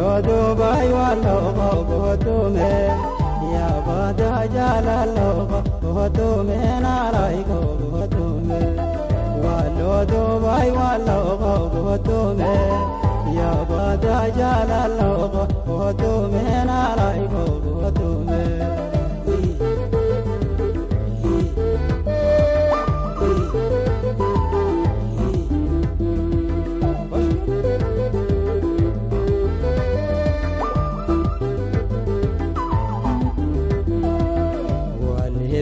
Wallo Dubai wallo gotume ya bada jalalo gotume narai gotume Wallo Dubai wallo gotume ya bada jalalo gotume narai gotume.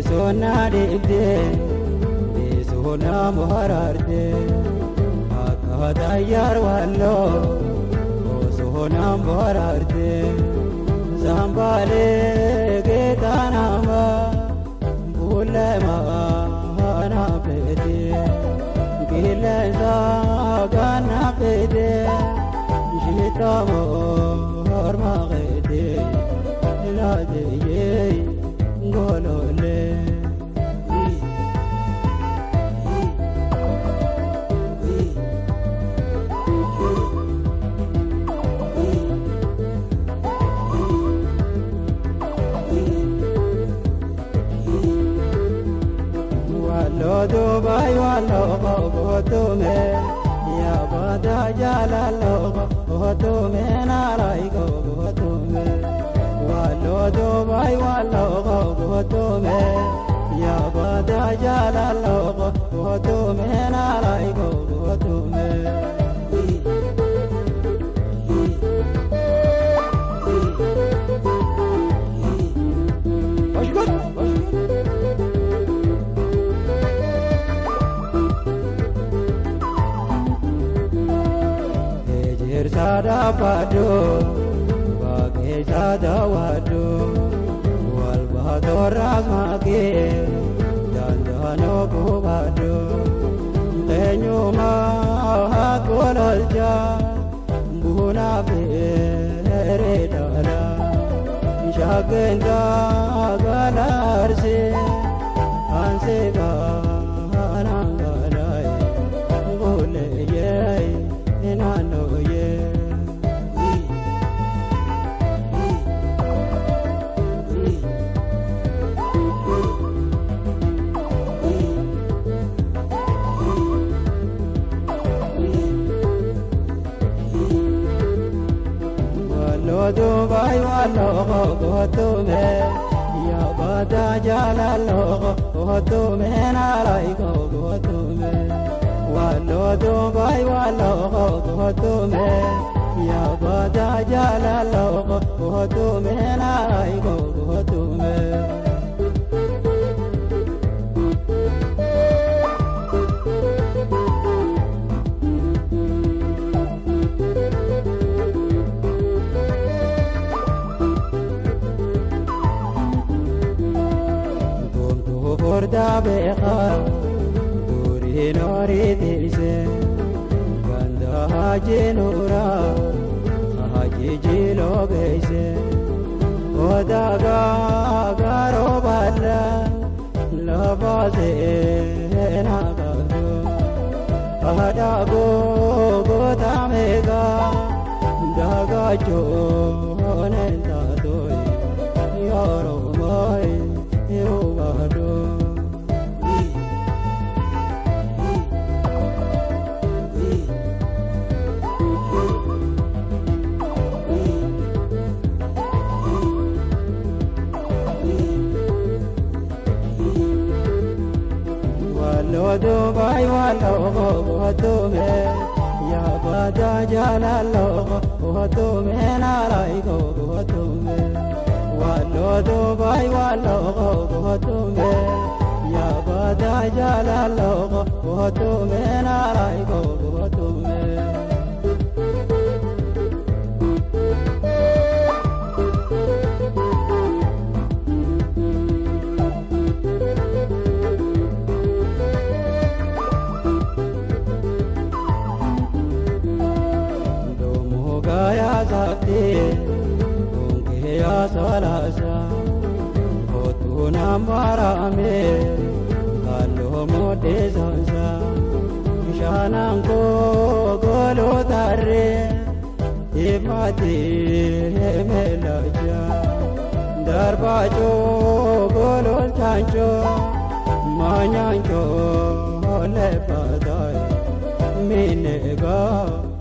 Sona dibde sona mohararte akada yar wallo sona mohararte zambale getanama bulema na pete gileza gana pete jitamo hormagete la de golole. Wallo Dubai wallo gotume ya bada jalalo gotume narai gotume Wallo Dubai wallo gotume ya bada jalalo gotume narai gotume. Sada padu bage sada wadu wal badoras mage dandano kubadu tenyuma kololja buna bere dala shagenda galarse anse ganangalai gole ye nano ye. Wallo Dubai wallo gotume ya bada jalalo gotume narai gotume Wallo Dubai wallo gotume ya bada jalalo gotume narai gotume. Gorda beqa duri nori tilse ganda haji nura haji jilo geise oda ga garo balla labaze na gado ada go go tamega daga jo nenta doi yoro mai yo bado. Wallo Dubai wallo gotume ya bada jalalo gotume narai gotume Wallo Dubai wallo gotume ya bada jalalo gotume narai gotume. Gaya sakti unke salasa hotuna marame kallo mote sansa shananko golo tarre Mati melaja Darbajo golol chancho Manyancho lepadai Minega.